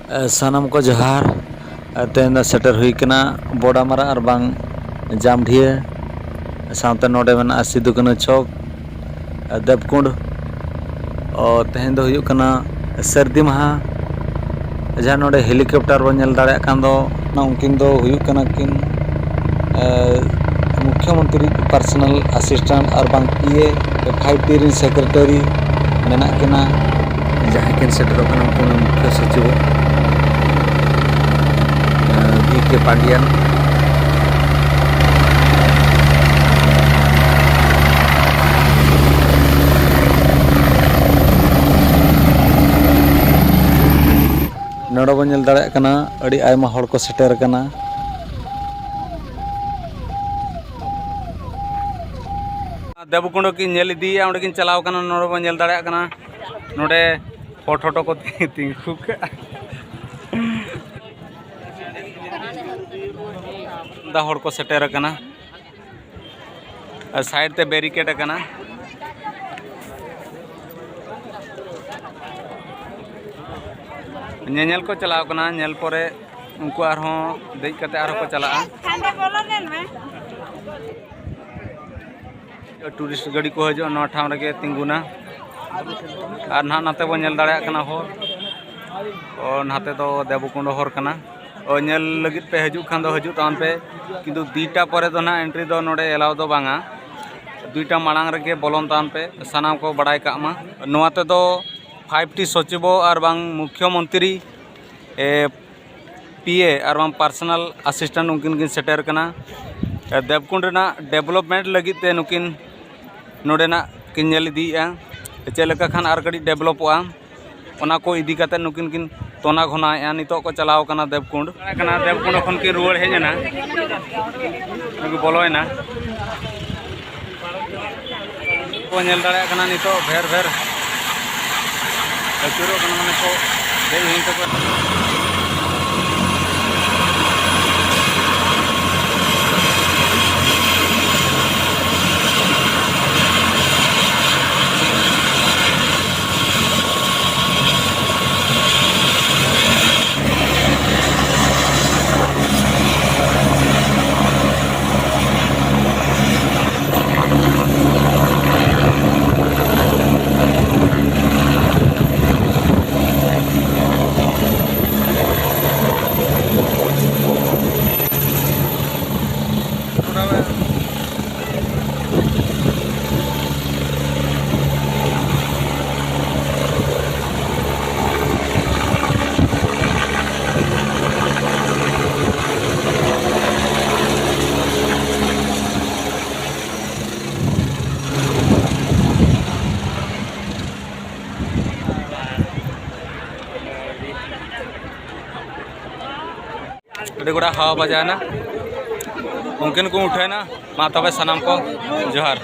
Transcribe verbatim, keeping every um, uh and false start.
ᱥᱟᱱᱟᱢ ᱠᱚ ᱡᱚᱦᱟᱨ᱾ ᱛᱮᱦᱮᱧ ᱫᱚ ᱥᱮᱴᱮᱨ ᱦᱩᱭ ᱠᱟᱱᱟ ᱵᱚᱰᱟᱢᱟᱨᱟ ᱟᱨ ᱵᱟᱝ ᱡᱟᱢᱰᱷᱤᱭᱟᱹ, ᱥᱟᱶᱛᱮ ᱱᱚᱰᱮ ᱢᱮᱱᱟᱜᱼᱟ ᱥᱤᱫᱩ ᱠᱟᱹᱱᱦᱩ ᱪᱚᱠ, ᱫᱮᱵᱽᱠᱩᱸᱰ᱾ ᱚ, ᱛᱮᱦᱮᱧ ᱫᱚ ᱦᱩᱭᱩᱜ ᱠᱟᱱᱟ ᱥᱟᱹᱨᱫᱤ ᱢᱟᱦᱟ᱾ ᱡᱟᱦᱟᱸ ᱱᱚᱰᱮ helicopter ᱵᱚᱱ ᱧᱮᱞ ᱫᱟᱲᱮᱭᱟᱜ ᱠᱟᱱ ᱫᱚ, ᱩᱱᱠᱤᱱ ᱫᱚ ᱦᱩᱭᱩᱜ ᱠᱟᱱᱟ ᱠᱤᱱ, ᱮ, ᱢᱩᱠᱷᱭᱚᱢᱚᱱᱛᱨᱤ personal assistant ᱟᱨ ᱵᱟᱝ P A, five T ᱨᱤᱱ secretary ᱢᱮᱱᱟᱜ ᱠᱤᱱᱟ᱾ ᱡᱟᱦᱟᱸᱭ ᱠᱤᱱ ᱥᱮᱴᱮᱨᱚᱜ ᱠᱟᱱᱟ ᱩᱱᱠᱤᱱ ᱫᱚ ᱢᱩᱠᱷᱭᱚ ᱥᱚᱪᱤᱵᱽ, ᱮ, V K ᱯᱟᱱᱰᱤᱭᱟᱱ᱾ ᱱᱚᱰᱮ ᱵᱚᱱ ᱧᱮᱞ ᱫᱟᱲᱮᱭᱟᱜ ᱠᱟᱱᱟ, ᱟᱹᱰᱤ ᱟᱭᱢᱟ ᱦᱚᱲ ᱠᱚ ᱥᱮᱴᱮᱨ ᱟᱠᱟᱱᱟ᱾ ᱫᱮᱵᱩᱠᱩᱸᱰ ᱠᱤᱱ ᱧᱮᱞ ᱤᱫᱤᱭᱮᱫᱼᱟ, ᱚᱸᱰᱮ ᱠᱤᱱ ᱪᱟᱞᱟᱣ ᱠᱟᱱᱟ᱾ ᱱᱚᱰᱮ ᱵᱚᱱ ᱧᱮᱞ ᱫᱟᱲᱮᱭᱟᱜ ᱠᱟᱱᱟ, ᱱᱚᱰᱮ ᱦᱚᱲ ᱴᱳᱴᱳ ᱠᱚ ᱛᱤᱸᱜᱩ ᱠᱟᱜᱼᱟ᱾ ᱫᱟ ᱦᱚᱲ ᱠᱚ ᱥᱮᱴᱮᱨ ᱟᱠᱟᱱᱟ᱾ ᱟᱨ side ᱛᱮ barricade ᱟᱠᱟᱱᱟ᱾ ᱧᱮᱧᱮᱞ ᱠᱚ ᱪᱟᱞᱟᱣ ᱠᱟᱱᱟ, ᱧᱮᱞ ᱯᱚᱨᱮ ᱩᱱᱠᱩ ᱟᱨᱦᱚᱸ ᱫᱮᱡ ᱠᱟᱛᱮ ᱟᱨᱦᱚᱸ ᱠᱚ ᱪᱟᱞᱟᱜᱼᱟ᱾ Tourist ᱜᱟᱹᱰᱤ ᱠᱚ ᱦᱤᱡᱩᱜᱼᱟ, ᱱᱚᱣᱟ ᱴᱷᱟᱶ ᱨᱮᱜᱮ ᱛᱤᱸᱜᱩᱱᱟ᱾ ᱟᱨ ᱱᱟᱦᱟᱜ ᱱᱟᱛᱮ ᱵᱚᱱ ᱧᱮᱞ ᱫᱟᱲᱮᱭᱟᱜ ᱠᱟᱱᱟ ᱦᱚᱨ, ᱚ, ᱱᱟᱛᱮ ᱫᱚ ᱫᱮᱵᱚᱠᱩᱸᱰ ᱦᱚᱨ ᱠᱟᱱᱟ᱾ ᱚ, ᱧᱮᱞ ᱞᱟᱹᱜᱤᱫ ᱯᱮ ᱦᱤᱡᱩᱜ ᱠᱷᱟᱱ ᱫᱚ ᱦᱤᱡᱩᱜ ᱛᱟᱵᱚᱱ ᱯᱮ, ᱠᱤᱱᱛᱩ ᱫᱩᱭᱴᱟ ᱯᱚᱨᱮ ᱫᱚ ᱱᱟᱦᱟᱜ entry ᱫᱚ ᱱᱚᱰᱮ allow ᱫᱚ ᱵᱟᱝᱟ᱾ ᱫᱩᱭᱴᱟ ᱢᱟᱲᱟᱝ ᱨᱮᱜᱮ ᱵᱚᱞᱚᱱ ᱛᱟᱵᱚᱱ ᱯᱮ, ᱥᱟᱱᱟᱢ ᱠᱚ ᱵᱟᱲᱟᱭ ᱠᱟᱜ ᱢᱟ᱾ ᱱᱚᱣᱟ ᱛᱮᱫᱚ five T ᱥᱚᱪᱤᱵᱚ ᱟᱨ ᱵᱟᱝ ᱢᱩᱠᱷᱭᱚ ᱢᱚᱱᱛᱨᱤ, ᱮ, P A ᱟᱨ ᱵᱟᱝ personal assistant ᱩᱱᱠᱤᱱ ᱠᱤᱱ ᱥᱮᱴᱮᱨ ᱠᱟᱱᱟ᱾ ᱫᱮᱵᱽᱠᱩᱸᱰ ᱨᱮᱱᱟᱜ development ᱞᱟᱹᱜᱤᱫ ᱛᱮ ᱱᱩᱠᱤᱱ ᱱᱚᱰᱮᱱᱟᱜ ᱠᱤᱱ ᱧᱮᱞ ᱤᱫᱤᱭᱮᱫᱼᱟ, ᱪᱮᱫ ᱞᱮᱠᱟ ᱠᱷᱟᱱ ᱟᱨ ᱠᱟᱹᱴᱤᱡ developᱚᱜᱼᱟ, ᱚᱱᱟ ᱠᱚ ᱤᱫᱤ ᱠᱟᱛᱮ ᱱᱩᱠᱤᱱ ᱠᱤᱱ ᱛᱚᱱᱟ ᱜᱷᱚᱱᱟᱭᱮᱫᱼᱟ᱾ ᱱᱤᱛᱚᱜ ᱠᱚ ᱪᱟᱞᱟᱣ ᱠᱟᱱᱟ ᱫᱮᱵᱽᱠᱩᱸᱰ, ᱠᱟᱱᱟ ᱫᱮᱵᱽᱠᱩᱸᱰ ᱠᱷᱚᱱ ᱠᱤᱱ ᱨᱩᱣᱟᱹᱲ ᱦᱮᱡ ᱮᱱᱟ, ᱱᱩᱠᱤᱱ ᱵᱚᱞᱚᱭᱮᱱᱟ᱾ ᱠᱚ ᱧᱮᱞ ᱫᱟᱲᱮᱭᱟᱜ ᱠᱟᱱᱟ ᱱᱤᱛᱚᱜ ᱵᱷᱮᱨ ᱵᱷᱮᱨ ᱟᱹᱪᱩᱨᱚᱜ ᱠᱟᱱᱟ, ᱢᱟᱱᱮ ᱠᱚ ᱫᱮᱡ ᱦᱩᱭᱮᱱ ᱛᱟᱠᱚᱣᱟ᱾ ᱜᱚᱰᱟ ᱦᱟᱣᱟ ᱵᱟᱡᱟᱣᱮᱱᱟ, ᱩᱱᱠᱤᱱ ᱠᱚ ᱩᱴᱷᱟᱹᱣᱮᱱᱟ᱾ ᱢᱟ ᱛᱚᱵᱮ ᱥᱟᱱᱟᱢ ᱠᱚ ᱡᱚᱦᱟᱨ᱾